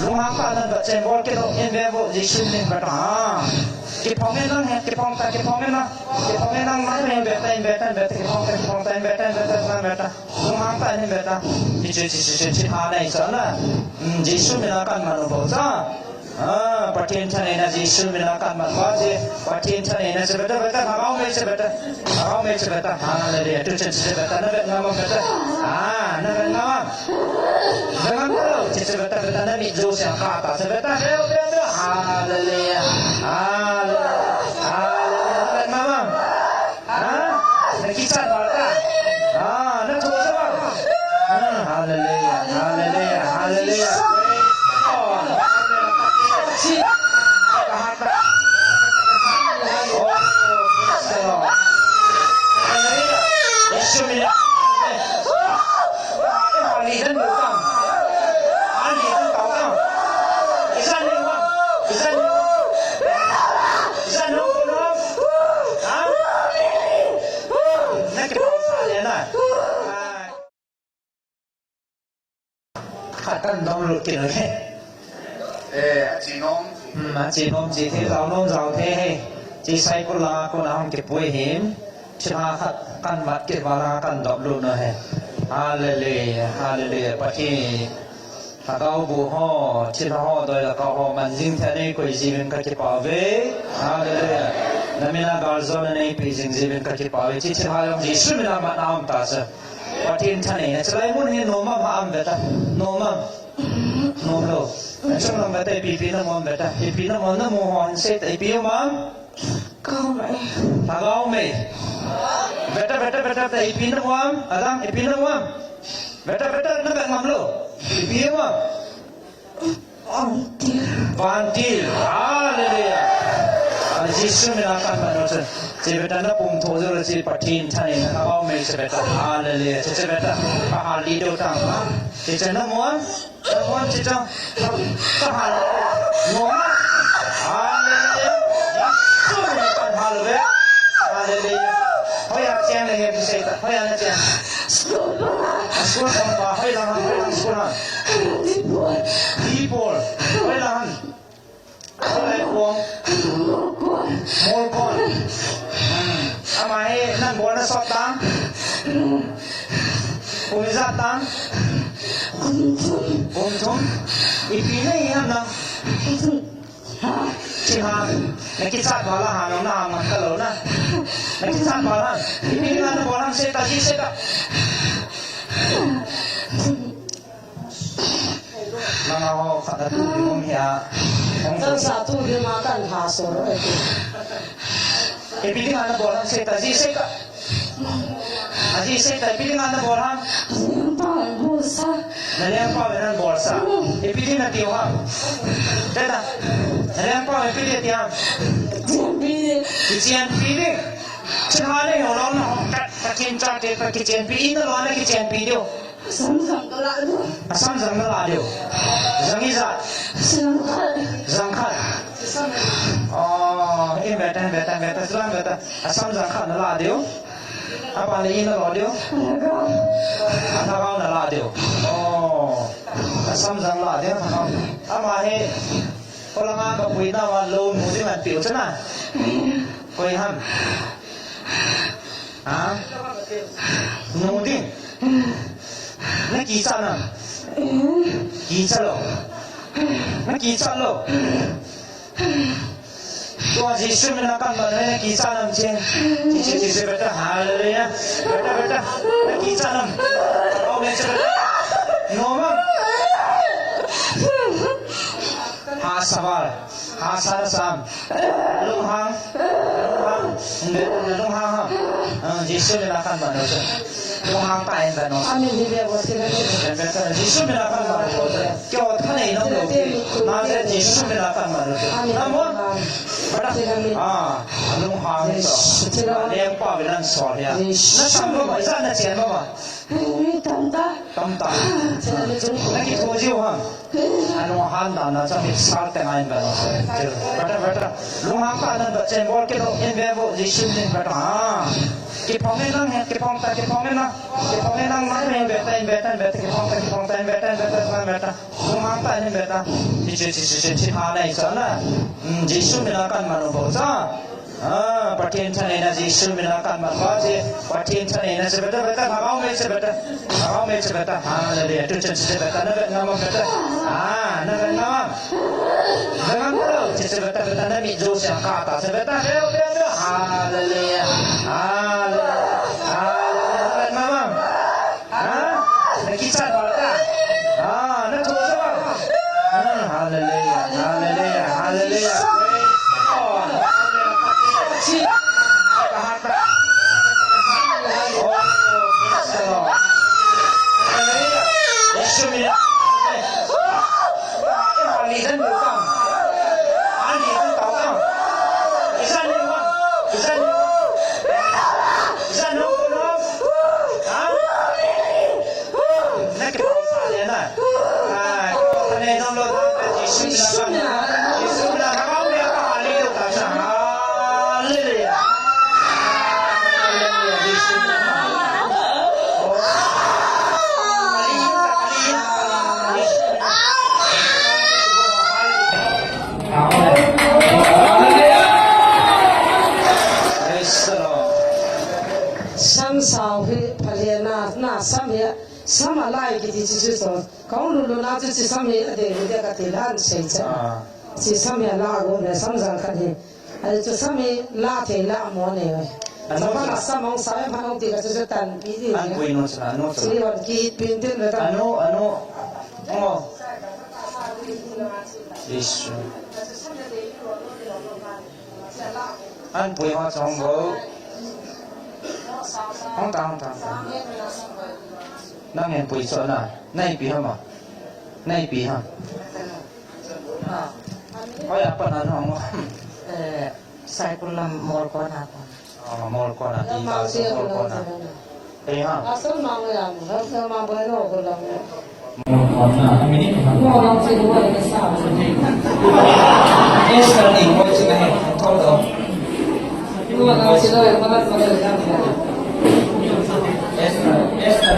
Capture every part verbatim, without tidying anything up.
Lunghang tah in vet, chembol kit lou in ve vo, Jesu min in vet ta. Kiphong in lang he, kiphong ta, kiphong in lang. Kiphong in lang, man in vet ta, in vet ta, in vet ta, kiphong ta, kiphong ta, in vet ta, in vet ta, in vet ta. Lunghang tah in vet ta. Chi, chi, chi, chi, chi, chi, ha nei sa na. Hmm, Jesu min a kan man u bou sa. Ah, Pathen thaneina Jesu min a kan man uva chu. Pathen thaneina chu vet ta, vet ta, Lhagao mei chu vet ta. Lhagao mei chu vet ta. Hallelujah. Tu chen chu vet ta. Na vet ngam am vet ta. Ah, na vet ngam am. Vet ngam ta lou. Chu chu vet ta, vet ta. Na mit jouse a kha ta. Chu vet ta. Leo, leo, leo. Hallelujah. Hallelujah. Hallelujah. Na vet ngam am. Ha? Na kichat val ta? Ha, na tho sa val? Hmm, hallelujah, hallelujah, hallelujah. Praise the Lord. Oh, praise the Lord. Hallelujah. Yesu min. Khat kan dong lut kit u hi. Eh, a chi nom. Hmm, a chi nom chi thei, jao nom jao thei hi. Chi sai kul langa kona hung kipui hin. Thilha khat kan mat kit uva langa kan dop lut u hi. Hallelujah, hallelujah. Pathen. Lhagao bu ho, thilha ho, doi le kau ho, man jing thei a nei koi jiuvin ka kipah uve. Hallelujah. Na min a galjona nei pe jing jiuvin ka kipah uve. Chi thilha jong Jesu min a mat na um ta chu. Pathen thaneina. Chulai mun hi nom am, ha am vet ta. Nom am. Nom lou. Achung nom vet ta, ipi ipi na mu am vet ta. Ipi na mu, na mu ho hin sei ta, ipi um am. Lhagao mei. Lhagao mei. Vet ta, vet ta, vet ta, vet ta, ipi na mu am. Adang, ipi na mu am. Vet ta, vet ta, na vet ngam lou. Ipi um am. Vantil. Vantil. Hallelujah. Ah, Jesu min a kan man u chu. Chi vet ta, na pum tho jou lou, chi Pathen thaneina, Lhagao mei chu vet ta. Hallelujah. Chi, chi vet ta. Ka hal di deu tang. Chi, chi na mu am. Ka hon chi chang. Ka hal. Nom am. Hallelujah. Ka hal ve. Hallelujah. Hoiya cheng le nge sei ta. Hoiya na cheng. School bang. School bang pa. Hoilang, hoilang school ham. Dipol. Dipol. Hoilang ham. Hoilai kong. Molkon. Molkon. Hmm. Ama hi nang bol na sot tang. Kum ijat tang. Kum thum. Kum thum. Ipi na hi ham nang. Kum thum. Ha. Chi ha. Na kichat val a ha nong na ha man ka lou na. Na kichat val a. Ipi na na bol ham sei ta ji sei ta. Langa ho khat a tu ding um hia. Kan sa tu ding a kan ha so ro e tu. Ipi ding a na bol ham sei ta ji sei ta. A ji sei ta ipi ding a na bol ham. Lengpa bol sa. Na lengpa ve nan bol sa. Ipi ding na tiu ham. Te ta. Na lengpa ipi ding ti ham. Kichen pi ding. Kichen pi ding. Chi ha le ho lo na ho kat ta kin cha te ta kichen pi in na lo na kichen pi diu. Asam jang ka la diu. Asam jang na la diu. Jang ijat. Jang khat. Jang khat. Oh, in beta, beta, beta, slam beta. Asam jang khat na la diu. Apa le in na la diu. Lhagao. Lhagao na la diu. Oh. Asam jang la diu, lhagao. Ama hi. Kolanga ka pui na wa lo mu di man piu chana. Koi ham. Ha? Nu ding. Na kicha nam. Kicha lou. Na kicha lou. Tua Jesu min a kan man na kicha nam che. Chi, chi, chi, chi, beta, hallelujah. Beta, beta. Na kicha nam. Amen, che, beta. No, ma. Ha sa val. Ha sa na sam. Lunghang. Lunghang. Lunghang ha. Ah, Jesu min a kan man u chu. Lunghang ta in ta no. Amen. Di dia bo si na ni. Jesu min a kan man u chu. Kyo thanei nom lou. Nazareth Jesu min a kan man u chu. Amen. Amen. Ah. Lunghang hi to. Jesu thila. Lengpa vin ahin sol hi a. Jesu. Na sam mama, ijat na chen mama. Hei, tam ta. Tam ta. Thila le chu. Na kitho jiu ham. Alunghang dan a chang hi sal te ngai ban. Brother, brother. Lunghang ta nan ba chen bol kit lo in ve vo Jesu min brother. Ha. Kiphong in lang, kiphong ta, kiphong in lang. Kiphong in lang, man in ve ta, in ve ta, in ve ta, kiphong ta, kiphong ta, in ve ta, in ve ta, in ve ta. Lunghang ta in ve ta. Chi, chi, chi, chi, chi, chi, ha nai cha na. Hmm, Jesu min a kan man u bou cha. Ah, Pathen thaneina Jesu min a kan man uva chi. Pathen thaneina chi beta beta, lhagao mei chi beta. Lhagao mei chi beta. Hallelujah. Tu chan chi beta, na vet ngam am beta. Ah, na vet ngam am. Vet ngam lo. Chi chi beta beta, na mit jouse a kata chi beta. Veu, veu, veu. Hallelujah. Hallelujah. Hallelujah. Na vet ngam am. Ha? Na kichat bal ta? Ha, na tho sa bal? Hmm, hallelujah, hallelujah, hallelujah. Praise the Lord. Oh, praise the Lord. Hallelujah. Yesu min. Praise the Lord. Sam sao hi phalena, na sam hi, sam alai kiti chi chu so. Kong lu lu na chu chi sam hi adei lu dia kati lan sei cha. Ah. Chi sam hi ala go le sam jang khat hi. Ai chu sam hi la thei la mo ne. Anu sa. Sa pha la sam ong sa pha ong ti ka chu chu tan pi di. An pui no sa, anu sa. Chi wan ki pin tin le ta. Anu, anu. Oh. Isu. An pui ho chong bo. Hong ta, hong ta, hong ta. Nang hin pui cho na. Nai pi ha ma. Nai pi ha. Ah. Oi, apa na hong. Eh, Saikulam Molkona ko. Ah, Molkona, ti ta Molkona. Eh, ha. Asal mang ya, asal mang boy no ko lang. Molkona, a minute ha. Mo lang si ko na sa. Esther ni ko si ka he. Thol do. Mo lang si lo, ma lang ma lang. Esther, Esther.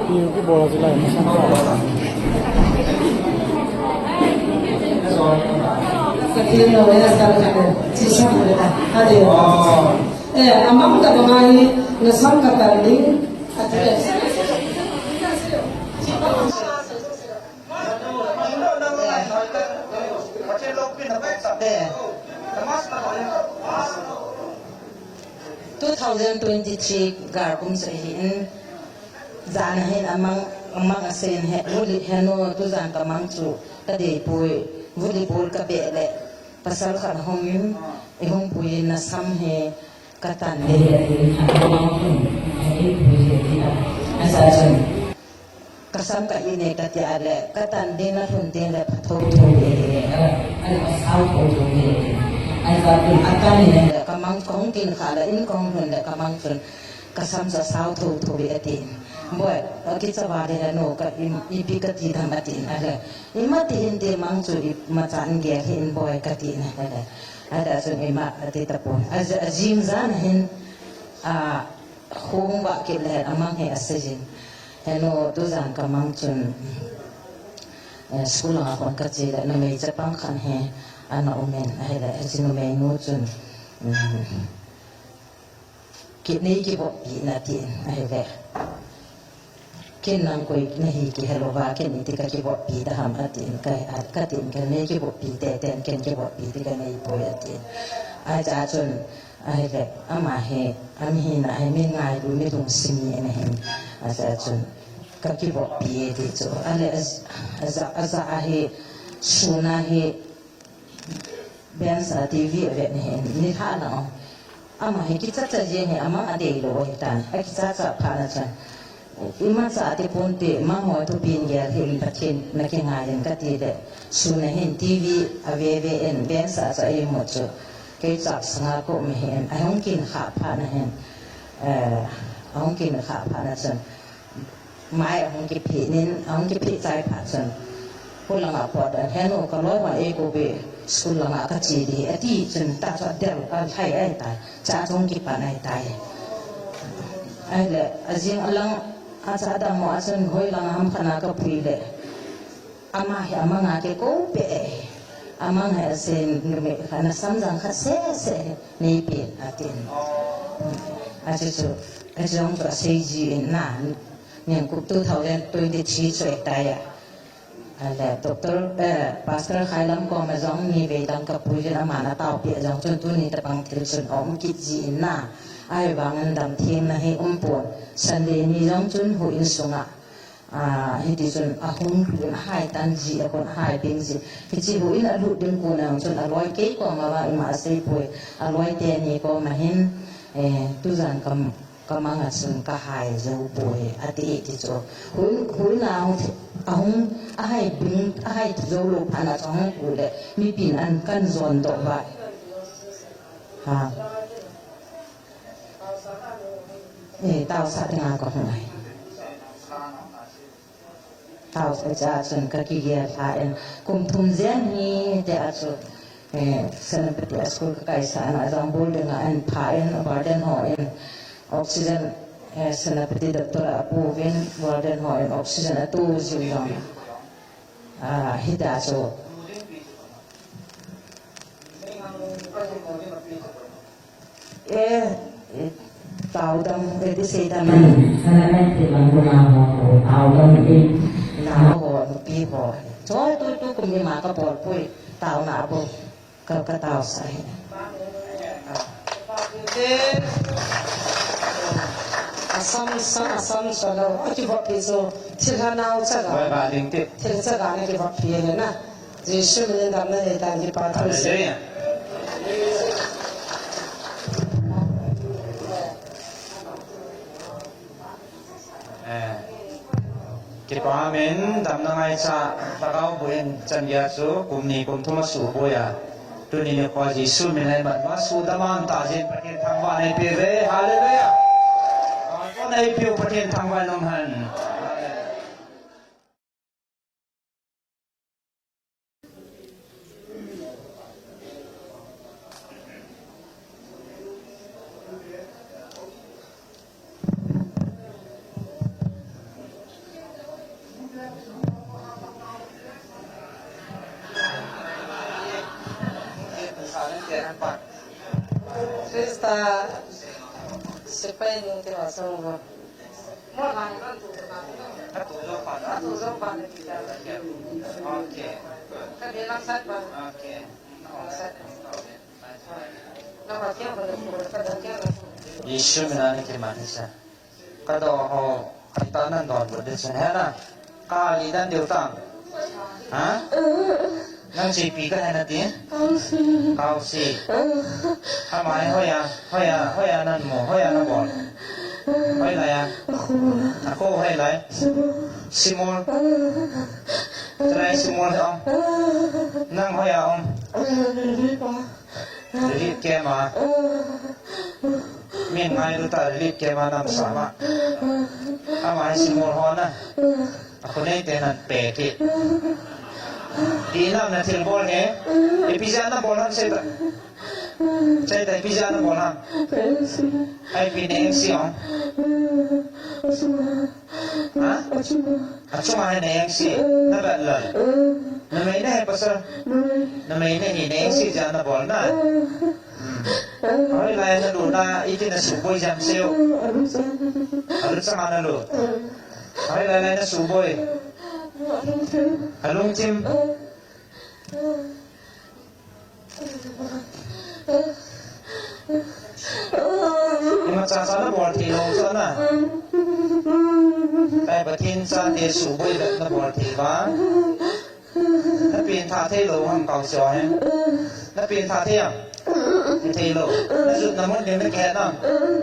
Ki, ki bola sila, masang sa. Pathen lou le asal khat le, chi sang le ta, ha de. Eh, amang ta banga hi, na sam ka tan ding, ati le. Two thousand twenty-three gal kum chu ahin, jan ahin amang, amang asei in he, vuli he no, tujan ka mang chu ka dei poi, vuli bol ka beh le, pasal khat hung in, i hung pui in na sam hi ka tan ding. Ka sam ka i ne ka ti a le, ka tan ding na lhun ding le pha tho tho e, a le, a le ka sao tho tho e. A le ka tan in le ka mang kong kin kha le, in kong lhun le ka mang chun ka sam sa sao tho tho e ati. Boi, a kicha va le no ka i, ipi ka ti dam ati a le. Ima ti hin ti mang chu ima chan gel hin boi ka ti na le. A le chun ima ati ta pon. A, a jing jan hin, a, Hung va kit le amang hi asei jin. He no, tujan ka mang chun, eh, school a kon ka che le numei chapang khat hi ana um in, ahile, hiche numei nu chun, um, kit nei kivoppi in atin, ahile. Ken nang koi nahi kihe louva, ken iti ka kivoppi da ham atin, ka, ka tin ka nei kivoppi tete, ken kivoppi ti ka nei poi atin. Acha chun, Ahile, ama hi, ami hina hi, mi ngailu, mi lungsim mi ana hin. Acha chun, ka kivoppi e ti chu. Ahile, a, aja, aja a hi, sun a hi, bench a TV a vet na hin, ni lha na o. Ama hi, kicha cha jeng hi, ama adei lou hi tan. A kicha cha pha na chun. Ima cha ti pon ti, mang ho thupin gel hin Pathen na kingai in ka ti le. Sun a hin, TV a ve ve in, bench a cha imu chu. Kei chak sanga ko mi hin, ahung kin kha pha na hin, eh, ahung kin kha pha na chun, mai ahung kiphih nin, ahung kiphih chai pha chun, ko langa pot dan hin, o ka loi ma e ko be, school langa ka chi di, ati chun ta chot del ka thai ai tai, cha chung kipan ai tai. Ai le, ajing alang, acha dam mo a chun hoi langa ham khana ka pui le. Ama hi amanga ke ko pe. Amang hi ase nume kha na samjang kha se se nei pe atin. Achu chu, achu chu asei ji in na. Nin kup two thousand twenty-three chu e taya. Ale doctor, eh, pastor Khailam ko ma jong ni ve dang ka pui jin ama na tao pe jong chun tuni ta pang thil chun om kit ji in na. Ai vang an dam thim na hi um pon. Sunday ni jong chun hu in sunga. Ah, hiti chun ahung lhun ahai tan ji, ahung ahai ding ji. Hichi hu in alut ding kon a chun aloi kei koma va ima sei poi. Aloi teni koma hin, eh, tujan kam, kamanga chun kahai jou poi. Ati iti chu. Hu in, hu in ahung, ahung ahai ding, ahai jou lou phat na chu ahung kule. Mipin an kan jon doh va. Ha. Eh, tao sa te nga ko hung ai. Tao sa cha chun ka kigel lha in. Kum thum jen hi te a chu, eh, Senapati a school ka kai sa na jong bul ding a in pha in, warden ho in oxygen, eh, Senapati doctor a pu vin, warden ho in oxygen a tu jiu jong. Ah, hita chu. Eh, eh, tao dam, eh, ti sei dam. Sana kan ti bang ko na ho, tao dam, eh. Na ho, nupi ho. Cho tu tu kum ni ma ka bol pui, tao na bu, ka, ka tao sa hi. Asam, sam, asam, solo. Aki bol pi so, thil ha nau cha ga. Bye bye, ding ti. Thil cha ga na ki bol pi he na. Jesu min in damna nei tan kipa thu se. Hallelujah. Eh. Kipa min damna ngaicha Lhagao bu in chan gei a chu kum ni kum thum a suboi a. Tuni nikho Jesu min in matva sudam a um ta jin Pathen thangvah nei pe ve. Hallelujah. Ko nei pe u Pathen thangvah in um hen. Krista sepai nung te wa song bo. Jesu min a na kiman hisa. Ka do ho, kita nan don bu de sun hena. Ka li dan diu tang. Ha? Nang si pi ka hena ti? Kausi. Kausi. Amai hoiya, hoiya, hoiya nan mu, hoiya na bol. Hoilai a. Ako hoilai. Simol. Try Simol he om. Nang hoiya om. Relief camp a. Min ngailu ta relief camp a nam sa ma. Amai Simol ho na. Akhonei te nan pe ki. Ti nam na thil bol he. Ipi jeh a na bol ham sei ta. Sei ta ipi jeh a na bol ham. Ai pi ne eng si ong. Ha? Achunga hi ne eng si. Na bat lal. Na mei ne he pasal. Na mei ne hi ne eng si jeh a na bol na. Hmm. Hoilai na lu na iti na suboi jam seo. Alu changa na lu. Hoilai lai na suboi. Alungthim. Ima cha cha na bol thei lou cha na. Kai Pathen chate suboi bep na bol thei ba. Na pengthah thei lou ham kau sio he. Na pengthah thei ham. Thei lou. Na jut na mun ding na kihet nam.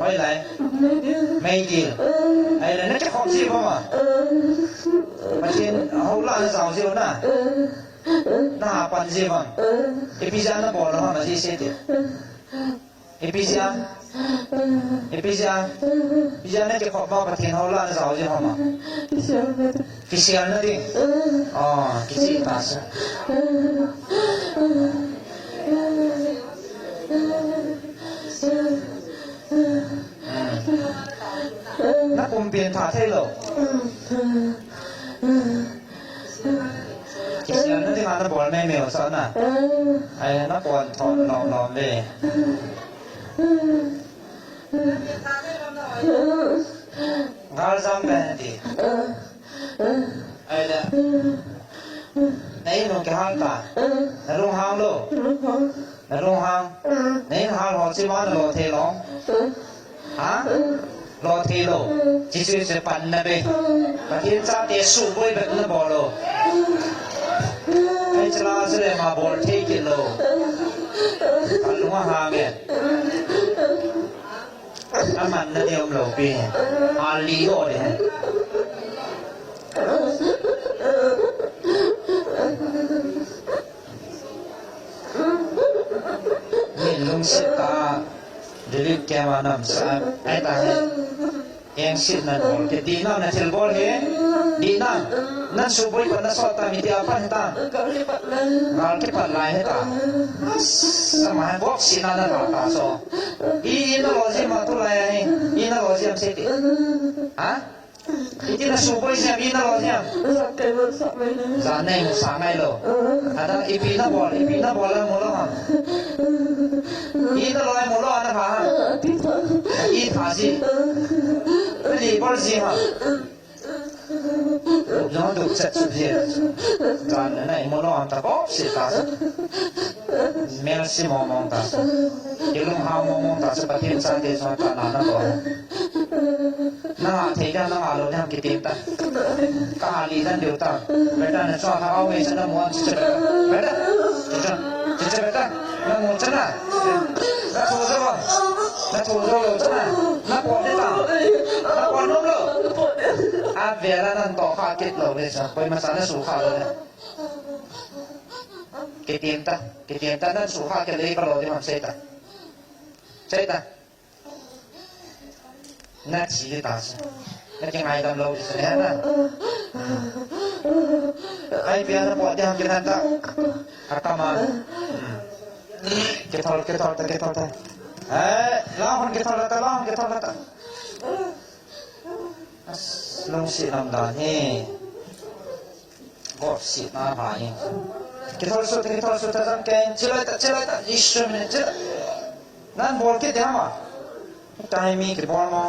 Hoilai. Meidil. Ahile na kikhop ji ba ma. Pathen hou la na jao jiu na. Na ha pan ji vang. Ipi jeh a na bol ham, ajeh sei te. Ipi jeh a. Ipi jeh a. Ipi jeh a na kikhop vang, Pathen hou la na jao ji ham a. Kisel na ding. Oh, kichih ta sa. Na pumpi in tha thei lou. Kisel na ding a na bol mei mei u sa na. Ai, na pon thon lom lom ve. Gal jam ve ti. Ai le. Na in u kihal ta. Na lunghang lou. Na lunghang. Na in hal ho chi ma na lo thei lou. Ha? Lo thei lou. Chi chu chi pan na be. Pathen chate suboi bep na bol lou. Ai chala chale ma bol thei kit lou. Ka lunga hang e. Aman na dei um lou pi. Hal li ho de. Ni lungset ta, David kema nam sa, ai ta he. Eng sit nan bol, ke di nam na thil bol he. Di nam, nan suboi pa na sot ta mi ti a pan ta. Ngal kipat lai he ta. Sama he bok si na na ta so. I, i na lo ji ma tu lai he. I na lo ji am se ti. Ha? Iti na suboi siam, i na lo siam. Sa kei lo, sa mai na. Sa nei, sa ngai lo. Ada ipi na bol, ipi na bol la mu lo ham. I na lo ai mu lo ana pha ham. Ati pha. I pha si. Na li bol si ham. Jong du chat su si. Sa na nei mu lo ham ta ko si ta. Mel si mo mo ta. Kilung ha mo mo ta sa Pathen sa te sa ta na na bol. Na ngah thei dan, na ngah lou dan kitim ta. Ka ngah li dan diu ta. Beta na chua tha au mei sa na muan chicha beta. Beta. Chicha. Chicha beta. Na mu chana. Na thu jo ba. Na thu jo lou chana. Na po de ta. Na po nom lou. A vela nan to kha kit lou le sa. Koima sa na su kha lou le. Kitim ta. Kitim ta nan su kha kit le ka lou de man sei ta. Sei ta. Na thi ta sa. Na kingaidam lou sa ne na. Ai pia na po dia kinan ta. Akama. Kithol, kithol ta, kithol ta. Eh, la hon kithol ta, la hon kithol ta. As, lungset lam dan he. Gop sit na ha in. Kithol sut, kithol sut ta jam ken, chilai ta, chilai ta, Jisu min, chilai. Nan bol kit ding ham a. Tahmi kibol mo.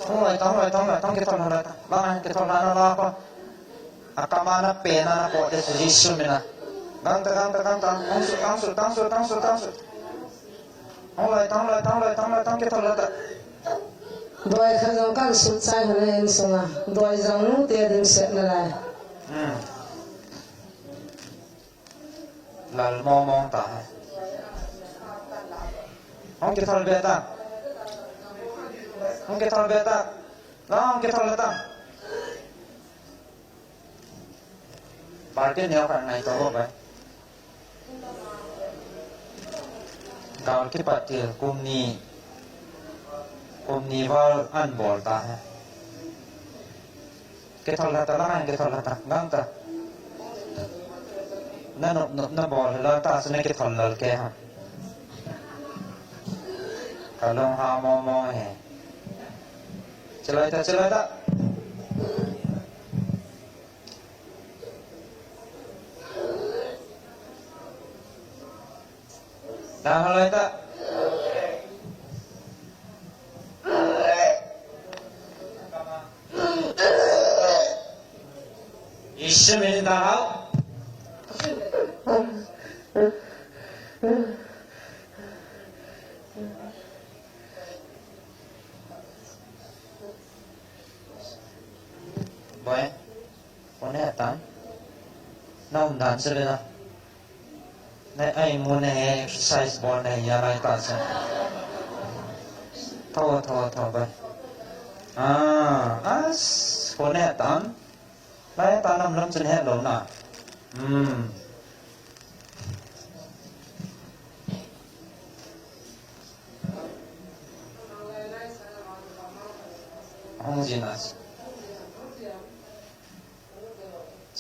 Hung loi ta, hung loi ta, hung loi ta, kithol na la ta. Bang kithol na la ko. Akama na pe na na ko te Jisu min a. Gang ta, gang ta, gang ta. Tang sut, tang sut, tang sut, tang sut, tang sut. Hung loi ta, hung loi ta, hung loi ta, hung loi ta, kithol la ta. Doi khat jong kan sut chai hon in sunga. Doi jong nu te ding set na lai. Hmm. Lal mong mong ta. Hung kithol be ta. Hung kithol be ta. Hung kithol be ta. Party neo khat ngai to ba. Gal kipat til kum ni, kum ni val an bol ta he. Kithol la ta la, kithol la ta, gang ta. Na nop nop na bol la ta, sene kithol lal ke ha. Ka long ha mo mo he. Chilai ta, chilai ta. Dah halai ta. Isya minin dah hal. Boy, kone atan. Na umdan sebe na. Na ai mo na he exercise bol na he ya lai ta sa. Tho, tho, tho, boy. Ah, as, kone atan. Lai ta nam lam chun he lo na. Hmm.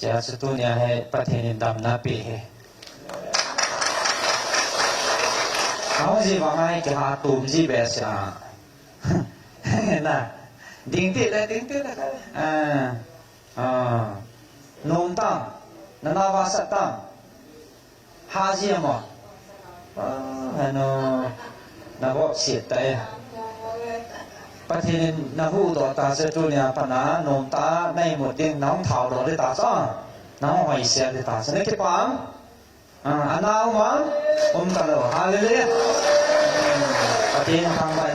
Tia chu tunia hi Pathen in damna pe hi. Hao ji vang ai ke ha tum ji be sia. Na. Ding ti le, ding ti le. Ah. Ah. Nom tam. Na na va sa tam. Ha ji mo. Ah, ano. Na bo si ta e. Pathen in na hu do ta se tunia pana nom ta nai mo ding na hung thao do le ta sa. Na hung hoi se le ta sa. Ne ke pang. Ah, ana um a, um ta lo. Hallelujah. Pathen thangvah